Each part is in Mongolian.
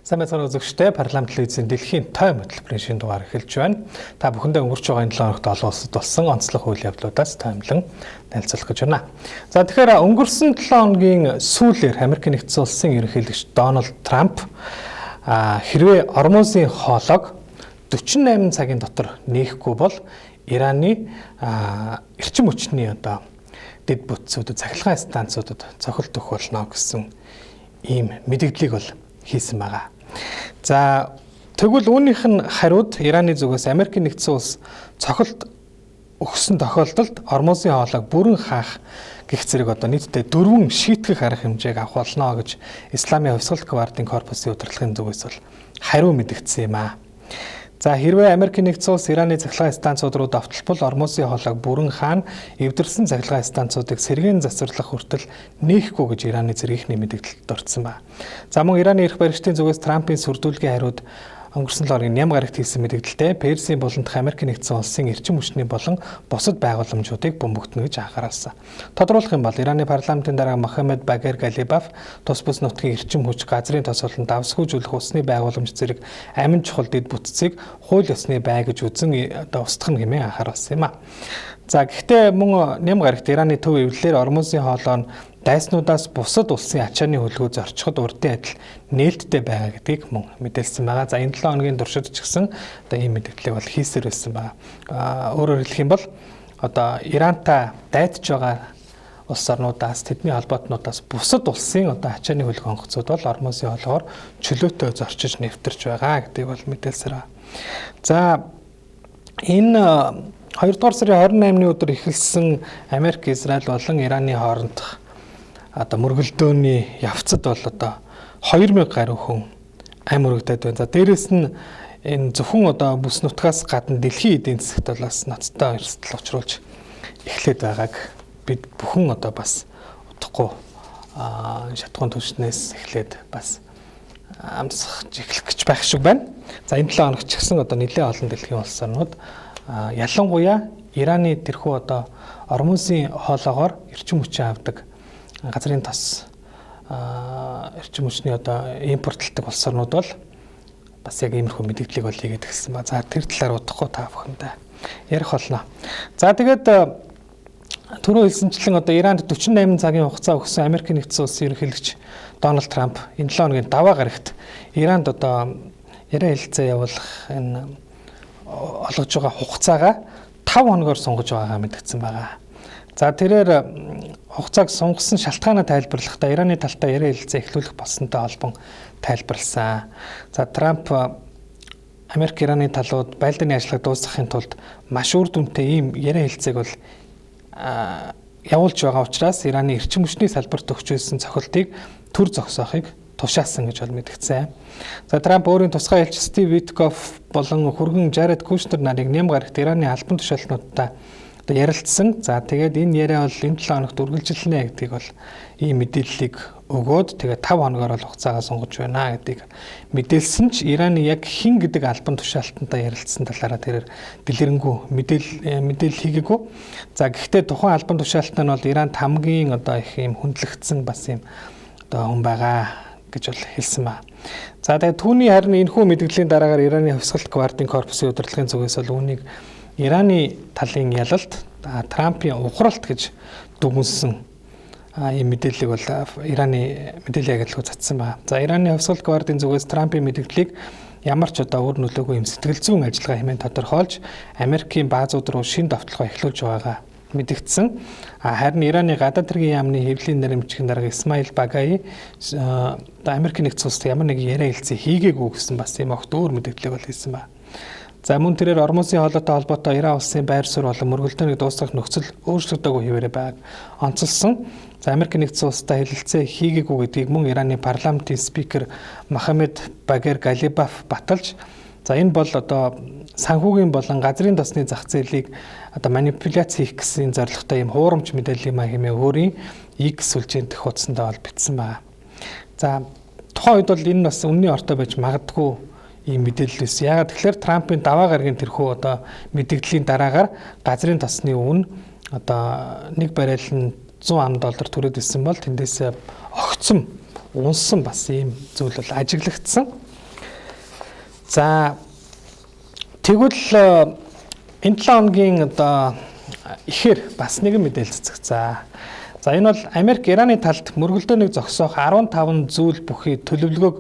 Сайн байцгаана үзэгчдээ, парламент телевизийн дэлхийн тойм хөтөлбөрийн шинэ дугаар эхэлж байна. Та бүхэндээ өнгөрч байгаа энэ 7 хоногт олон улсад болсон онцлог үйл явдлуудаас тоймлон танилцуулах гэж байна. За, тэгэхээр өнгөрсөн 7 хоногийн сүүлээр Америк нэгдсэн улсын ерөнхийлөгч Дональд Трамп хэрвээ Ормузын хоолойг 48 цагийн дотор нээхгүй бол Ираны эрчим хүчний одоо дэд бүтцүүдэд, цахилгаан станцуудад цохилт өгөх болно гэсэн ийм мэдэгдлийг бол хийсэн байгаа. За, тэгвэл үүнийх нь хариуд Ираны зүгээс Америкийн нэгдсэн улс цохилт өгсөн тохиолдолд Ормузын хоолойг бүрэн хаах гэх зэрэг одоо нийтдээ дөрвөн шийтгэх арга хэмжээг авах болно гэж Исламын хувьсгалт гвардын корпусын удирдлагын зүгээс бол хариу мэдэгдсэн юм аа. За, хэрвээ Америкийн нэгдсэн улс Ираны цахилгаан станцууд руу довтлбол Ормузын хоолойг бүрэн хаана, эвдэрсэн цахилгаан станцуудыг сэргээн засварлах хүртэл нээхгүй гэж Ираны цэргийнхний мэдэгдэлд дурдсан ба. За, мөн Ираны эрх баригчдын зүгээс Трампын сүрдүүлгийн хариуд өнгөрсөн 7 хоногийн ням гарагт хийсэн мэдэгдэлтэй Персийн буландах Америкийн нэгдсэн улсын эрчим хүчний болон бусад байгууламжуудыг бөмбөгдөнө гэж анхааруулсан. Тодруулах юм бол Ираны парламентын дарга Мохаммед Багер Галибаф тус бүс нутгийн эрчим хүч, газрын тос болон давсгүйжүүлэх усны байгууламж зэрэг амин чухал дэд бүтцийг хууль ёсны бай гэж үзэн одоо устгах нь хэмээн анхааруулсан юм а. За, гэхдээ мөн ням гарагт Ираны төв эвлэлээр Ормузын хоолой нь дайснуудаас бусад улсын ачааны хөлгөө зорчиход урдын адил нээлттэй байгаа гэдгийг мөн мэдээлсэн байгаа. За, энэ 7 хоногийн туршид ч гэсэн одоо ийм мэдээллийг бол хийсээр байсан байгаа. Өөрөөр хэлэх юм бол одоо Ирантай дайтж байгаа улс орнуудаас, тэдний холбоотнуудаас бусад улсын одоо ачааны хөлгөө онгоцууд бол Ормузын хоолоогоор чөлөөтэй зорчиж нэвтэрч байгаа гэдгийг бол мэдээлсээр байна. За, энэ 2 дугаар сарын 28-ны өдөр эхэлсэн Америк, Израиль болон Ираны хоорондох одоо мөргөлдөөний явцад бол одоо 2000 гаруй хүн ам өргөдөд байна. За, дээрэс нь энэ зөвхөн одоо бүс нутгаас гадна дэлхийн эдийн засагт бол бас ноцтой эрсдэл учруулж эхлээд байгааг бид бүхэн одоо бас удахгүй шатхуун түвшнээс эхлээд бас амсах эхлэх гэж байх шиг байна. За, энэ 7 хоногт ч гэсэн одоо нэлээд олон дэлхийн улс орнууд ялангуяа Ираны тэрхүү одоо Ормузын хоолоогоор эрчим хүчин авдаг, газрын тос, эрчим хүчний одоо импортлдог улс орнууд бол бас яг иймэрхүү мэдээллийг бол хийгээд гисэн ба. За, тэр талаар удахгүй та бүхэндээ ярих болно. За, тэгээд түрүү хэлсэнчлэн одоо Иранд 48 цагийн хугацаа өгсөн Америкийн нэгдсэн улсын ерөнхийлөгч Дональд Трамп энэ 7 хоногийн даваа гарагт Иранд одоо яриа хэлцээ явуулах энэ олгож байгаа хугацаагаа 5 хоногоор сунгаж байгаагаа мэдгдсэн байгаа. За, тэрээр хугацааг сунгасан шалтгаанаа тайлбарлахдаа Ираны талтай яриа хэлцээ эхлүүлэх болсонтой холбон тайлбарласан. За, Трамп Америк Ираны талууд байлдааны ажиллагааг дуусгахын тулд маш үр дүнтэй ийм яриа хэлцээг бол явуулж байгаа учраас Ираны эрчим хүчний салбарт өгч байсан цохилтыг төр зогсоохыг тушаасан гэж бол мэдгдсэн. За, Трамп өөрийн тусгай элч Стив Виткоф болон хөргөн Жаред Кушнер нарыг нэм гарагт Ираны албан тушаалтнуудтай одоо ярилцсан. За, тэгээд энэ яриа бол энэ 7 хоногт үргэлжилнэ гэдгийг бол ийм мэдээллийг өгөөд тэгээд 5 хоногоор бол хугацаагаа сунгаж байна гэдгийг мэдээлсэн ч Ираны яг хэн гэдэг албан тушаалтантай ярилцсан талаараа тэрээр дэлгэрэнгүй мэдээлэл хийгээгүй. За, гэхдээ тухайн албан тушаалтан нь бол Иранд хамгийн одоо их ийм хүндлэгдсэн бас ийм одоо хүн байгаа гэж бол хэлсэн ба. За, тэгээд түүний харин энэхүү мэдээллийн дараагаар Ираны хувьсгалт гвардын корпусын удирдлагын зүгээс бол үүнийг Ираны талын ялалт, Трампын ухралт гэж дүгнсэн ийм мэдээллийг бол Ираны мэдээллийн агентлагууд цацсан ба. За, Ираны хувьсгалт гвардын зүгээс Трампын мэдээллийг ямар ч одоо үр нөлөөгүй юм сэтгэл зүйн ажиллагаа хэмээн тодорхойлж Америкийн баазууд руу шин довтлогоо эхлүүлж байгаагаа мэдэгдсэн. Харин Ираны гадаад хэргийн яамны хэвлэлийн нэрэмжлэгийн дарга Исмаил Багаи одоо Америкийн нэгдсэн улсад ямар нэгэн яриа хэлцээ хийгээгүй гэсэн бас ийм огт өөр мэдээллийг бол хийсэн ба. За, мөн тэрээр Ормузын хоолойтой холбоотой Иран улсын байр суурь болон мөргөлдөөнийг дуусгах нөхцөл өөрчлөгдөөгүй хэвээрээ байгааг онцолсон. За, Америкийн нэгдсэн улстай хэлэлцээ хийгээгүй гэдгийг мөн Ираны парламентын спикер Мохаммед Багер Галибаф баталж, за, энэ бол одоо санхүүгийн болон газрын тосны зах зээлийг одоо манипуляц хийх гэсэн зорилготой юм хуурамч мэдээлэл юм хэмээн өөрийн X сүлжээний дэх хуудсандаа бол бичсэн байна. За, тухайн үед бол энэ бас үнний ортой байж магадгүй ийм мэдээлэл байсан. Яагаад тэгэхээр Трампын даваа гарагийн тэрхүү одоо мэдээллийн дараагаар газрын тосны үн одоо нэг баррел нь 100 ам доллар түрээд ирсэн бол тэндээсээ огцом унсан бас ийм зүйл бол ажиглагдсан. За тэгвэл энэ 7 хоногийн одоо ихээр бас нэгэн мэдээлэл цэцэг. За энэ бол Америк Ираны талд мөргөлдөөнийг зогсоох 15 зүйл бүхий төлөвлөгөөг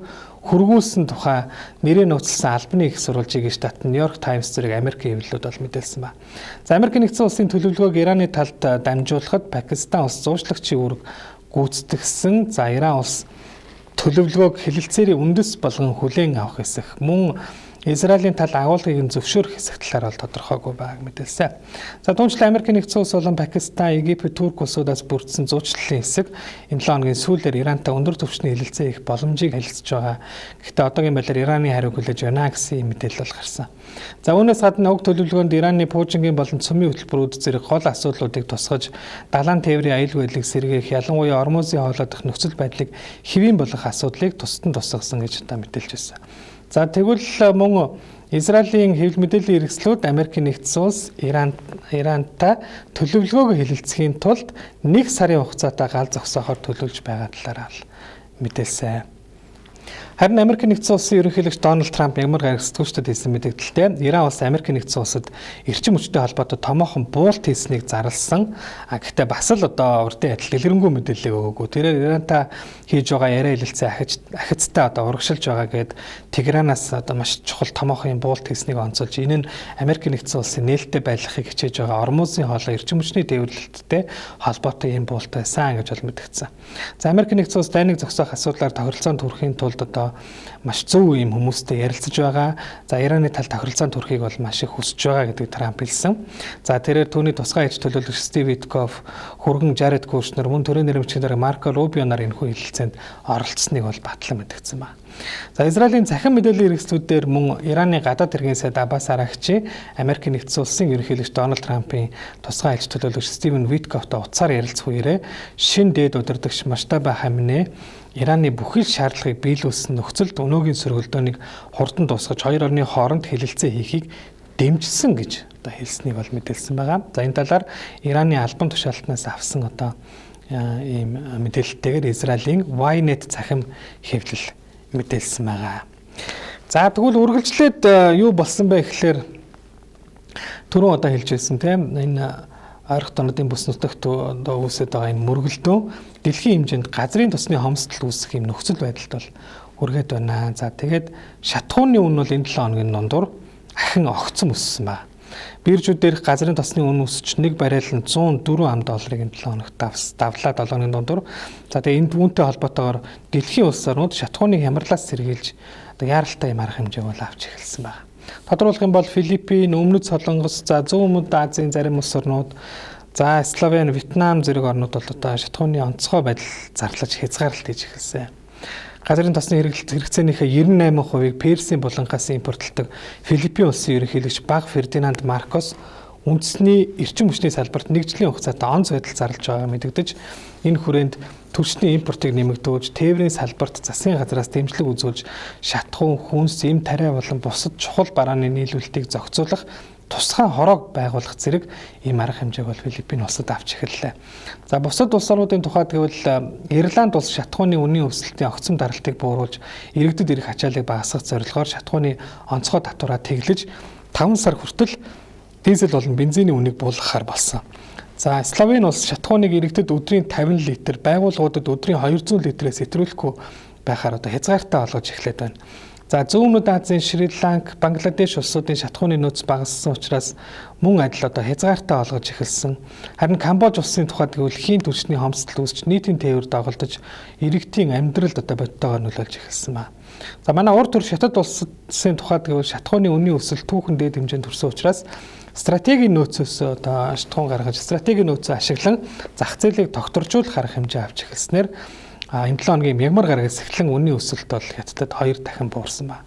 хөргүүлсэн тухай нэрээ нууцлсан албаны их сурвалжийг штат Нью-Йорк Таймс зэрэг Америкийн хэвлэлүүд бол мэдээлсэн ба. За Америкийн нэгдсэн улсын төлөвлөгөөг Ираны талд дамжуулахад Пакистан улс зуучлагчийн үүрэг гүйцэтгсэн. За Иран улс төлөвлөгөөг хэлэлцээрийн үндэс болгон хүлээн авах хэсэг мөн Израилийн тал агуулгыг нь зөвшөөрөх хэсэг талаар бол тодорхойгүй байгааг мэдээлсэн. За түүнчлэн Америкийн нэгдсэн улс болон Пакистан, Египет, Турк улсуудаас бүрдсэн зуучлалын хэсэг энэ 7 хоногийн сүүлээр Ирантай өндөр түвшний хэлэлцээ хийх боломжийг хэлэлцэж байгаа. Гэхдээ одоогийн байдлаар Ираны хариу хүлээж байна гэсэн мэдээлэл бол гарсан. За үүнээс гадна уг төлөвлөгөөнд Ираны пуужингийн болон цөмийн хөтөлбөрүүд зэрэг гол асуудлуудыг тусгаж далайн тээврийн аюулгүй байдлыг сэргээх, ялангуяа Ормузын хоолой дахь нөхцөл байдлыг хэвийн болгох асуудлыг тусад нь тусгасан гэж одоо мэдээлж байсан. За тэгвэл мөн Израилийн хэвлэл мэдээллийн хэрэгслүүд Америкийн нэгдсэн улс Ирантай төлөвлөгөөгөө хэлэлцэхийн тулд 1 сарын хугацаатай гал зогсоохоор төлөвлөж байгаа талаар мэдээлсэн. Харин Америкийн нэгдсэн улсын ерөнхийлөгч Дональд Трамп ямар гараг сэтгүүлчдэд хэлсэн мэдээлэлтэй Иран улс Америкийн нэгдсэн улсад эрчим хүчтэй холбоотой томоохон буулт хийснийг зарласан. А гэхдээ бас л одоо урдын адил дэлгэрэнгүй мэдээлэл өгөөгүй. Тэрээр Ирантай хийж байгаа яриа хэлэлцээ ахицтай одоо урагшилж байгаа гээд Тегеранаас одоо маш чухал томоохон буулт хийснийг онцолж энэ нь Америкийн нэгдсэн улсын нээлттэй байлгахыг хичээж байгаа Ормузын хоолой эрчим хүчний тээвэрлэлттэй холбоотой юм буулт байсан гэж бол мэдгдсэн. За Америкийн нэгдсэн улс дайныг зогсоох асуудлаар тохиролцоонд хүрэхийн тулд одоо маш зөв юм хүмүүстэй ярилцаж байгаа. За Ираны тал тохиролцоонд хүрэхийг бол маш их хүсэж байгаа гэдгийг Трамп хэлсэн. За тэрээр түүний тусгай аж төлөөлөгч Стив Виткоф, хүргэн Жаред Кушнер, мөн төрийн нэрмжийн дарга Марко Рубио нар энэхүү хэлэлцээнд оролцсныг бол батлан мэдгдсэн байна. За Израилийн цахим мэдээллийн хэрэгслүүдээр мөн Ираны гадаад хэргийн сайд Аббас Арагчи, Америкийн нэгдсэн улсын ерөнхийлөгч Дональд Трампын тусгай аж төлөөлөгч Стивен Виткофтой утсаар ярилцах үеэрээ шин дээд удирдагч Мажтаба Хамне Ираны бүхэл шаардлагыг биелүүлсэн нөхцөлд өнөөгийн сөргөлдөөнийг хурдан дуусгаж хоёр орны хооронд хэлэлцээ хийхийг дэмжсэн гэж одоо хэлснийг бол мэдээлсэн байгаа. За энэ талаар Ираны албан тушаалтнаас авсан одоо ийм мэдээлэлтэйгээр Израилийн Ynet цахим хэвлэл мэдээлсэн байгаа. За тэгвэл үргэлжлээд юу болсон бэ гэхлээр түрүүн одоо хэлж байсан тийм энэ ойрхон донодын бүс нутагт одоо үүсэт байгаа энэ мөргөлдөө дэлхийн хэмжээнд газрын тосны хомсдол үүсэх юм нөхцөл байдалд бол хүргээд байна. За тэгээд шатхууны үн бол энэ 7 хоногийн дундуур ахин огцом өссөн ба. Биржүүд дээрх газрын тосны үн өсөж 1 баррел нь 104 ам долларыг энэ 7 хоногт давлаа 7 хоногийн дундуур. За тэгээд энэ үүнтэй холбоотойгоор дэлхийн улс орнууд шатхууныг хямралаас сэргийлж одоо яаралтай юм арга хэмжээг бол авч эхэлсэн байна. Тодорхойлох юм бол Филиппин, Өмнөд Солонгос, за Зүүн Өмнөд Азийн зарим улс орнууд, за Словен, Вьетнам зэрэг орнууд бол одоо шатхууны онцгой байдал зарлаж хязгаарлалт хийж эхэлсэн. Газрын тосны хэрэгцээнийхээ 98%-ийг Персийн булангаас импортлдог Филиппин улсын ерөнхийлөгч Баг Фердинанд Маркос үндэсний эрчим хүчний салбарт нэг жилийн хугацаатай онц байдал зарлж байгааг мэдэгдэж энэ хүрээнд төрчний импортыг нэмэгдүүлж, тээврийн салбарт засгийн газраас дэмжлэг үзүүлж, шатхуун, хүнс, эм тариа болон бусад чухал барааны нийлүүлэлтийг зохицуулах тусгай хороог байгуулах зэрэг ийм арга хэмжээг бол Филиппин улсад авч эхэллээ. За бусад улс орнуудын тухайд гэвэл Ирланд улс шатхууны үнийн өсөлтийн огцом даралтыг бууруулж, иргэдэд ирэх ачааллыг багасгах зорилгоор шатхууны онцгой татвараа тэглэж 5 сар хүртэл дизель болон бензиний үнийг буулгахаар болсон. За Словен улс шатхууныг иргэдэд өдрийн 50 литр, байгууллагуудад өдрийн 200 литрээс хэтрүүлэхгүй байхаар одоо хязгаартай олгож эхлээд байна. За Зүүн Өмнөд Азийн Шри Ланк, Бангладеш улсуудын шатхууны нөөц багассан учраас мөн адил одоо хязгаартай олгож эхэлсэн. Харин Камбож улсын тухайд гэвэл хийн түлшний хомсдол үүсч нийтийн тээвэр доголдож иргэдийн амьдралд одоо бодитойгоор нөлөөлж эхэлсэн ба. За манай урд төр Хятад улсын тухайд гэвэл шатхууны үнийн өсөлт түүхэн дээд хэмжээнд хүрсэн учраас стратегийн нөөцөөс одоо шатхуун гаргаж стратегийн нөөцөө ашиглан зах зээлийг тогтворжуулах арга хэмжээ авч эхэлснээр энэ 7 хоногийн мягмар гарагаас эхлэн үнийн өсөлт бол Хятадд 2 дахин буурсан ба.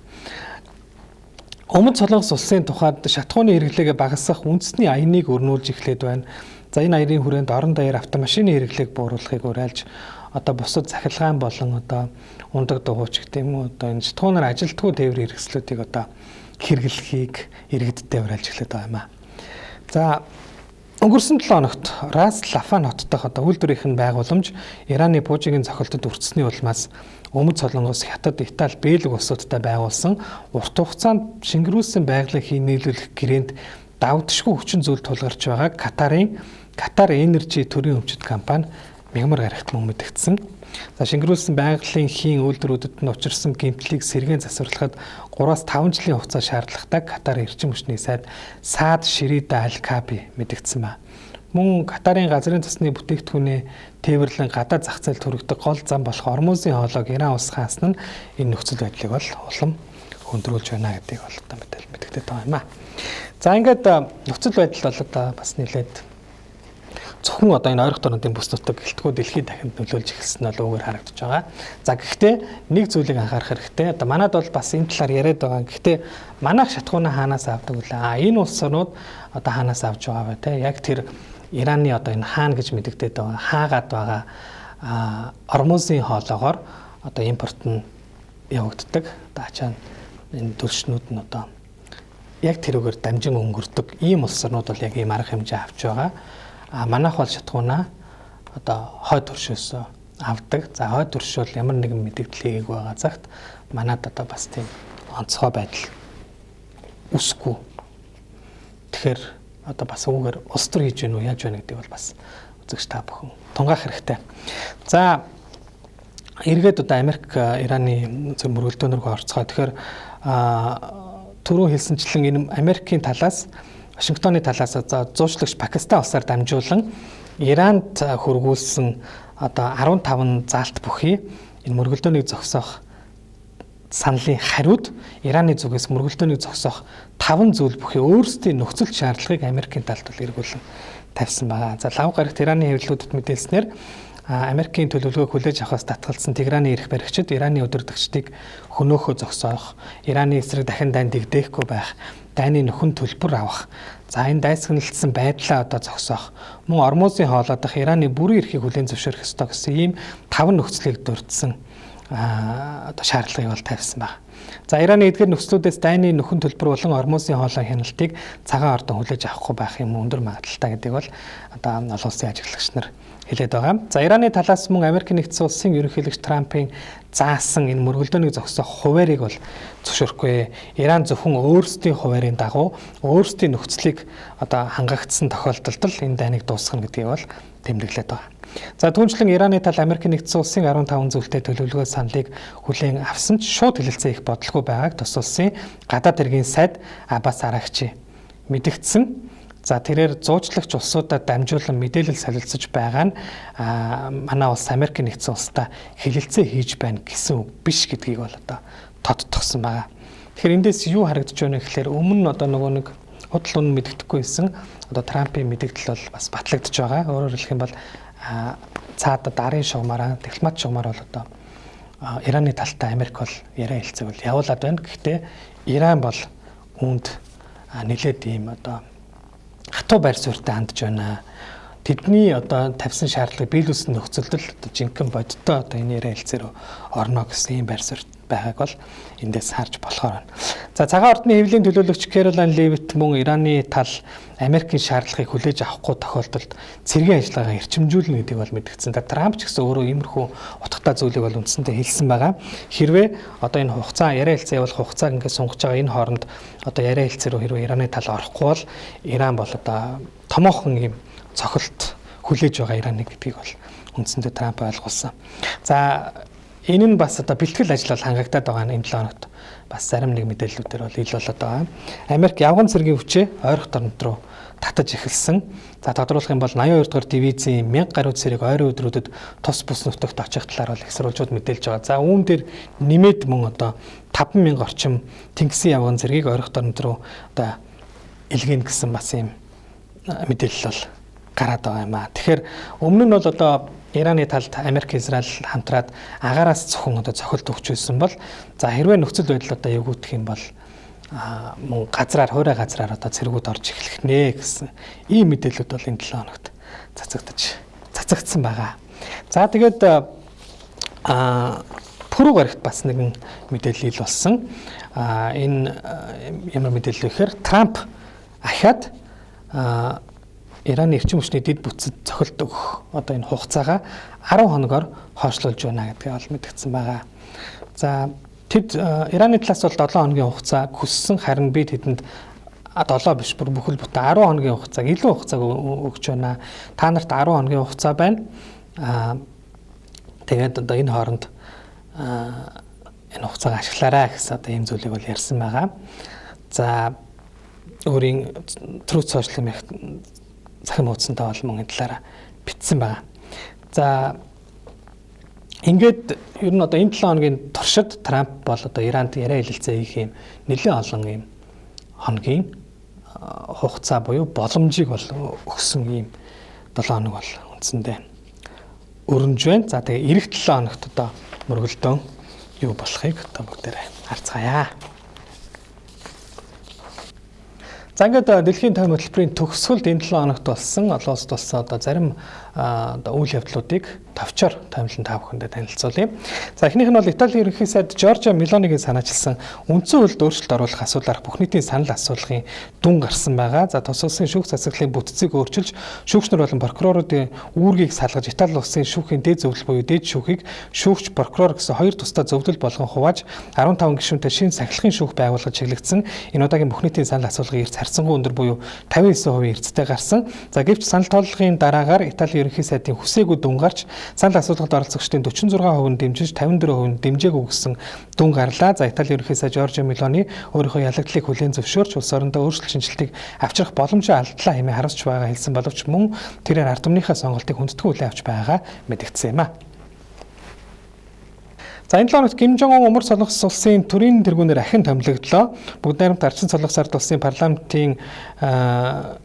Өмнөд Солонгос улсын тухайд шатхууны хэрэглээгээ багасгах үндэсний аяныг өрнүүлж эхлээд байна. За энэ аянын хүрээнд орон даяар автомашины хэрэглээг бууруулахыг уриалж одоо бусад цахилгаан болон одоо ундаг дугуйч гэх юм уу одоо энэ шатхуунаар ажилтгүй тээврийн хэрэгслүүдийг одоо хэрэглэхийг иргэдтэй уриалж эхлээд байгаа юм а. За өнгөрсөн 7 хоногт Рас Лафан хот дахь одоо үйлдвэрийнх нь байгууламж Ираны пуужигийн цохилтод өртсөний улмаас Өмнөд Солонгос, Хятад, Итали, Бельги улсуудтай байгуулсан урт хугацаанд шингэрүүлсэн байгалийн хийн нийлүүлэх гэрээнд давтшгүй хүчин зүйл тулгарч байгааг Катар Энержи төрийн өмчт компани мягмар гарагт мөн мэдэгдсэн. За шингэрүүлсэн байгалийн хийн үйлдвэрүүдэд нь учирсан гэмтлийг сэргээн засварлахад 3-5 жилийн хугацаа шаардлагатай Катар эрчим хүчний сайд Саад Ширида Аль-Каби мэдэгдсэн ба. Мөн Катарын газрын цасны бүтээгдэхүүнээ тээвэрлэн гадаад зах зээлд хүргэдэг гол зам болох Ормузын хоолойг Иран улс хаасан нь энэ нөхцөл байдлыг бол улам хөндрүүлж байна гэдгийг бол одоо мэдэгдээд байгаа юм а. За ингээд нөхцөл байдал бол одоо бас нэлээд зөвхөн одоо энэ ойрхон орнуудын бүс нутаг гэлтгүү дэлхийн дахинд нөлөөлж эхэлсэн нь бол үүгээр харагдаж байгаа. За гэхдээ нэг зүйлийг анхаарах хэрэгтэй. Одоо манад бол бас энэ талаар яриад байгаа. Гэхдээ манайх шатхуунаа хаанаас авдаг вэ? А энэ улс орнууд одоо хаанаас авч байгаа вэ те? Яг тэр Ираны одоо энэ хаан гэж мэдэгдээд байгаа, хаагаад байгаа Ормузын хоолоогоор одоо импорт нь явагддаг. Одоо ачаа энэ төлшнүүд нь одоо яг тэрүүгээр дамжин өнгөрдөг ийм улс орнууд бол яг ийм арга хэмжээ авч байгаа. А манайх бол шатхуунаа одоо хой төршөөс авдаг. За хой төрш бол ямар нэгэн мэдэгдэл хийгээгүй байгаа цагт манад одоо бас тийм онцгой байдал үсэхгүй. Тэгэхээр одоо бас үүгээр улс төр хийж гэнэ үү яаж байна гэдгийг бол бас үзэгч та бүхэн тунгаах хэрэгтэй. За эргээд одоо Америк Ираны зөв мөргөлдөөн рүү орцгоо. Тэгэхээр түрүүн хэлсэнчлэн энэ Америкийн талаас Вашингтоны талаас зуучлагч Пакистан улсаар дамжуулан Иранд хөргүүлсэн одоо 15 заалт бүхий энэ мөргөлдөөнийг зогсоох саналын хариуд Ираны зүгээс мөргөлдөөнийг зогсоох 5 зүйл бүхий өөрсдийн нөхцөл шаардлагыг Америкийн талд бол эргүүлэн тавьсан байгаа. За лав гарагт Ираны хэвлэлүүдэд мэдээлснээр Америкийн төлөвлөгөөг хүлээж авахаас татгалзсан Тегераны эрх баригчид Ираны удирдагчдыг хөнөөхөө зогсоох, Ираны эсрэг дахин дайн дэгдээхгүй байх, дайны нөхөн төлбөр авах, за энэ дайсагналдсан байдлаа одоо зогсоох, мөн Ормузын хоолой дах Ираны бүрэн эрхийг хүлээн зөвшөөрөх ёстой гэсэн ийм 5 нөхцөлийг дурдсан одоо шаардлагыг бол тавьсан байна. За Ираны эдгээр нөхцлүүдээс дайны нөхөн төлбөр болон Ормузын хоолой хяналтыг цагаан ордон хүлээж авахгүй байх юм өндөр магадлалтай гэдгийг бол одоо олон улсын ажиглагч нар хэлээд байгаа. За Ираны талаас мөн Америк нэгдсэн улсын ерөнхийлөгч Трампын заасан энэ мөргөлдөөнийг зогсоох хуваарийг бол зөвшөөрөхгүй. Иран зөвхөн өөрсдийн хуваарийн дагуу өөрсдийн нөхцөлийг одоо хангагдсан тохиолдолд л энэ дайныг дуусгана гэдгийг бол тэмдэглээд байгаа. За түүнчлэн Ираны тал Америк нэгдсэн улсын 15 зүйлтэй төлөвлөгөө саналыг хүлээн авсан ч шууд хэлэлцээ их бодлогүй байгааг тус улсын гадаад хэргийн сайд Аббас Арагчи мэдэгдсэн. За тэрээр зуучлагч улсуудад дамжуулан мэдээлэл солилцож байгаа нь манай улс Америк нэгдсэн улстай хэлэлцээ хийж байна гэсэн үг биш гэдгийг бол одоо тодтогсон байгаа. Тэгэхээр эндээс юу харагдаж байна гэхээр өмнө нь одоо нөгөө нэг худал үнэн мэдэгдэхгүй байсан одоо Трампын мэдэгдэл бол бас батлагдаж байгаа. Өөрөөр хэлэх юм бол цаад дарын шугамаараа дипломат шугамаар бол одоо Ираны талтай Америк бол яриа хэлцээг бол явуулаад байна. Гэхдээ Иран бол үүнд нэлээд ийм одоо хатуу байр суурьтай хандж байна. Тэдний одоо тавьсан шаардлагыг биелүүлсэн нөхцөлд л одоо жинхэнэ бодиттой одоо энэ яриа хэлцээ рүү орно гэсэн ийм байр суурь байгааг бол эндээс харж болохоор байна. За цагаан ордны хэвлэлийн төлөөлөгч Кэролайн Левит мөн Ираны тал Америкийн шаардлагыг хүлээж авахгүй тохиолдолд цэргийн ажиллагаагаа эрчимжүүлнэ гэдгийг бол мэдгдсэн. Трамп ч гэсэн өөрөө иймэрхүү утгатай зүйлийг бол үндсэндээ хэлсэн байгаа. Хэрвээ одоо энэ хугацаа яриа хэлцээ явуулах хугацааг ингээд сунгаж байгаа энэ хооронд одоо яриа хэлцээ рүү хэрвээ Ираны тал орохгүй бол Иран бол одоо томоохон ийм цохилт хүлээж байгаа Ираныг гэдгийг бол үндсэндээ Трамп ойлгуулсан. За энэ нь бас одоо бэлтгэл ажил бол хангагдаад байгаа нь энэ 7 хоногт бас зарим нэг мэдээллүүдээр бол ил болоод байгаа. Америк явган цэргийн хүчээ ойрох дорнод руу татаж эхэлсэн. За тодруулах юм бол 82 дугаар дивизийн 1000 гаруй цэрэг ойрын өдрүүдэд тус бүс нутагт очих талаар бол их сурвалжууд мэдээлж байгаа. За үүн дээр нэмээд мөн одоо 5000 орчим тэнгисийн явган цэргийг ойрох дорнод руу одоо илгээнэ гэсэн бас ийм мэдээлэл бол гараад байгаа юм аа. Тэгэхээр өмнө нь бол одоо Ираны талд Америк, Израиль хамтраад агаараас зөвхөн одоо цохилт өгч байсан бол за хэрвээ нөхцөл байдал одоо эвгүйдэх юм бол мөн газраар хуурай газраар одоо цэргүүд орж эхлэх нэ гэсэн ийм мэдээлэлүүд бол энэ 7 хоногт цацагдсан байгаа. За тэгээд пүрэв гарагт бас нэгэн мэдээлэл ил болсон. Энэ ямар мэдээлэл вэ гэхээр Трамп ахиад Ираны эрчим хүчний дэд бүтцэд цохилт өгөх одоо энэ хугацаагаа 10 хоногоор хойшлуулж байна гэдгийг ол мэдгдсэн байгаа. За тэд Ираны талаас бол 7 хоногийн хугацаа хүссэн, харин би тэдэнд 7 биш бүр бүхэл бүтэн 10 хоногийн хугацааг илүү хугацааг өгч байна. Та нарт 10 хоногийн хугацаа байна. Тэгээд одоо энэ хооронд энэ хугацааг ашиглаарай гэсэн одоо ийм зүйлийг бол ярьсан байгаа. За өөрийн Truth Social захин хуудсантай бол мөн энэ талаараа бичсэн байгаа. За ингээд ер нь одоо энэ 7 хоногийн туршид Трамп бол одоо Иранд яриа хэлэлцээ хийх юм нэлээд олон юм хоногийн хугацаа буюу боломжийг бол өгсөн ийм 7 хоног бол үндсэндээ өрнөж байна. За тэгээ эх 7 хоногт одоо мөргөлдөөн юу болохыг одоо бүгдээрээ харцгаая. За ингээд дэлхийн тойм хөтөлбөрийн төгсгөлд энэ 7 хоногт болсон олон улсад болсон одоо зарим одоо үйл явдлуудыг товчоор тоймлон та бүхэндээ танилцуулъя. За эхнийх нь бол Италийн ерөнхий сайд Жоржо Мелонигийн санаачилсан үндсэн хуульд өөрчлөлт оруулах асуудлаарх бүх нийтийн санал асуулгын дүн гарсан байгаа. За тус улсын шүүх засаглалын бүтцийг өөрчилж шүүгч нар болон прокуроруудын үүргийг салгаж Итали улсын шүүхийн дээд зөвлөл буюу дээд шүүхийг шүүгч прокурор гэсэн хоёр тусдаа зөвлөл болгон хувааж 15 гишүүнтэй шинэ сахилгын шүүх байгуулгаж чиглэгдсэн. Энэ удаагийн бүх нийтийн санал асуулгын эрс харьцангуй өндөр буюу 59% эрсдэлтэй гарсан. За гэвч санал тооллогын дараагаар Италийн ерөнхий сайдын хүсээгүй дүн гарч санал асуулгад оролцогчдын 46% нь дэмжиж 54% нь дэмжээгүй гэсэн дүн гарлаа. За Италийн ерөнхий сайд Жоржо Мелони өөрийнхөө ялагдлыг хүлээн зөвшөөрч улс орондоо өөрчлөлт шинэчлэлтийг авчрах боломжоо алдлаа хэмээн харамсч байгаа хэлсэн боловч мөн тэрээр ард түмнийхээ сонголтыг хүндэтгэн хүлээн авч байгаагаа мэдгдсэн юм а. За энэ 7 хоногт Ким Жон Ун Умар Солонгос улсын төрийн тэргүүнээр ахин томилогдлоо. Бүгд найрамд Арчин Солонгос ард улсын парламентын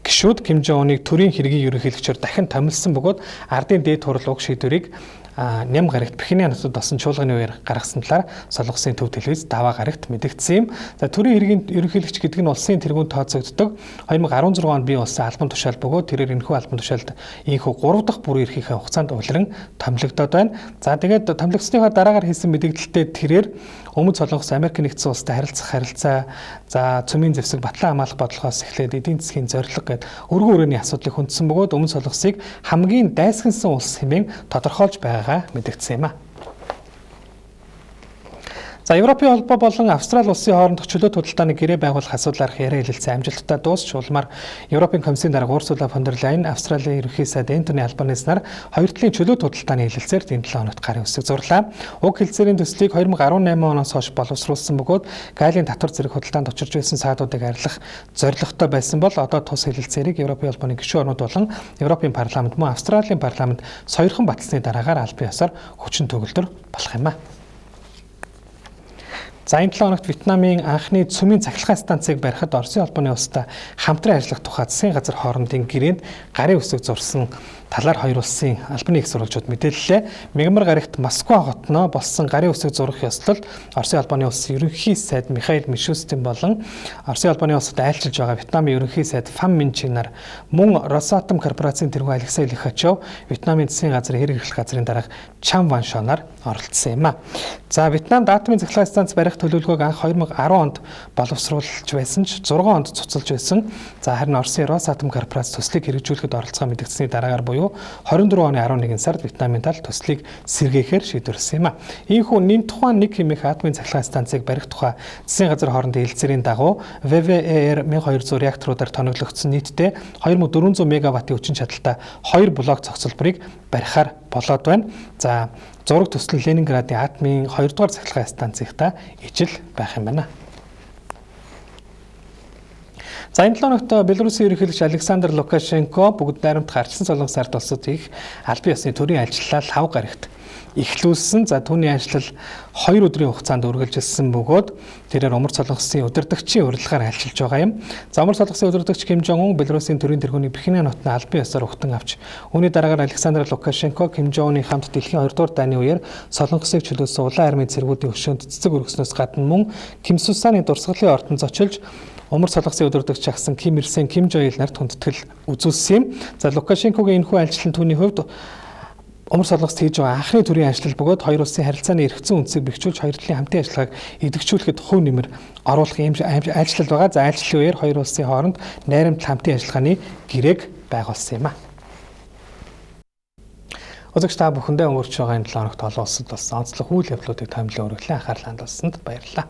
гишүүд Ким Жон Уныг төрийн хэргийн ерөнхийлөгчөөр дахин томилсон бөгөөд ардын дээд хурал уг шийдвэрийг Ням гарагт Пхеньян хотод болсон чуулганы үеэр гаргасан талаар Солонгосын төв телевиз даваа гарагт мэдэгдсэн юм. За төрийн хэргийн ерөнхийлөгч гэдэг нь улсын тэргүүнд тооцогддог. 2016 онд бий болсон албан тушаал бөгөөд тэрээр энэхүү албан тушаалд ийнхүү 3 дахь бүрэн эрхийнхээ хугацаанд улиран томилогдоод байна. За тэгээд томилогдсныхаа дараагаар хийсэн мэдээлэлтэй тэрээр Өмнөд Солонгос Америк нэгдсэн улстай харилцах харилцаа, за цөмийн зэвсэг батлан хамгаалах бодлогоос эхлээд эдийн засгийн зорилго гээд өргөн өрөөний асуудлыг хүндсэн бөгөөд Өмнөд Солонгосыг хамгийн дайсагнасан улс хэмээн тодорхойлж байгаагаа мэдэгдсэн юм а. За Европын холбоо болон Австрали улсын хоорондох чөлөөт худалдааны гэрээ байгуулах асуудлаарх яриа хэлэлцээ амжилттай дуусч улмаар Европын комиссийн дарга Урсула фон дер Ляйен, Австралийн ерөнхий сайд Энтони Албанис нар хоёр талын чөлөөт худалдааны хэлэлцээр энэ 7 хоногт гарын үсэг зурлаа. Уг хэлэлцээрийн төслийг 2018 оноос хойш боловсруулсан бөгөөд Галийн татвар зэрэг худалдаанд учирч байсан саадуудыг арилгах зорилготой байсан бол одоо тус хэлэлцээрийг Европын холбооны гишүүн орнууд болон Европын парламент мөн Австралийн парламент сойрхон баталсны дараагаар албан ёсоор хүчин төгөлдөр болох юм а. За энэ 7 хоногт Вьетнамын анхны цөмийн цахилгаан станцыг барихад Оросын холбооны улстай хамтран ажиллах тухай засгийн газар хоорондын гэрээнд гарын үсэг зурсан талаар хоёр улсын албаны их сурвалжууд мэдээллээ. Мягмар гарагт Москва хотноо болсон гарын үсэг зурах ёслолд Оросын холбооны улсын ерөнхий сайд Михаил Мишустин болон Оросын холбооны улсад айлчилж байгаа Вьетнамын ерөнхий сайд Фам Минчин нар мөн Росатом корпорацийн тэргүүн Алексей Лихачев, Вьетнамын засгийн газрын хэрэг эрхлэх газрын дарга Чам Ван Шонаар оролцсон юм а. За Вьетнамд атомын цахилгаан станц барих төлөвлөгөөг анх 2010 онд боловсруулж байсан ч 6 онд цуцалж байсан. За харин Оросын Росатом корпорац төслийг хэрэгжүүлэхэд оролцохоо мэдэгдсэний дараагаар буюу 24 оны 11 сард Вьетнамын тал төслийг сэргээхээр шийдвэрлэсэн юм а. Ийхүү Нинтхуан 1 хэмээх атомын цахилгаан станцыг барих тухай засгийн газар хоорондын хэлэлцээрийн дагуу ВВЭР 1200 реакторуудаар тоноглогдсон нийтдээ 2400 мегаваттын хүчин чадалтай 2 блок зохицолборыг барихаар болоод байна. За зураг төсөл нь Ленинградын атомын 2 дугаар цахилгаан станцынхаа ижил байх юм байна. За энэ 7 хоногт Белорусын ерөнхийлөгч Александр Лукашенко бүгд найрамдах Арчсан Солонгос ард улсад их албан ёсны төрийн ажиллалаа лав гарагт эхлүүлсэн. За түүний ажиллал 2 өдрийн хугацаанд үргэлжилсэн бөгөөд тэрээр Умар Солонгосын удирдагчийн урилгаар альчилж байгаа юм. За Умар Солонгосын удирдагч Ким Жон Ун Белорусын төрийн тэргүүний Пхеньян хотны албан ёсоор ухтан авч үүний дараагаар Александр Лукашенко Ким Жон Уны хамт дэлхийн 2 дугаар дайны үеэр Солонгосыг чөлөөлсөн улаан армийн цэргүүдийн өшөөнд цэцэг өргөснөөс гадна мөн Ким Сусаны дурсгалын ордон зочилж Умар Солонгосын удирдагч агсан Ким Ир Сен, Ким Жон Ил нарт хүндэтгэл үзүүлсэн юм. За Лукашенкогийн энэхүү альчлал нь түүний хувьд Умар Солонгост хийж байгаа анхны төрийн ажлал бөгөөд хоёр улсын харилцааны эргэцэн үндсийг бэхжүүлж хоёр талын хамтын ажиллагааг идэвхжүүлэхэд хувь нэмэр оруулах юм альчлал байгаа. За альчлалын үеэр хоёр улсын хооронд найрамдал хамтын ажиллагааны гэрээг байгуулсан юм а. Үзэгч та бүхэндээ өнгөрч байгаа энэ 7 хоногт олон улсад болсон онцлог үйл явдлуудыг томилон өргөлэн анхаарлаа хандуулсанд баярлалаа.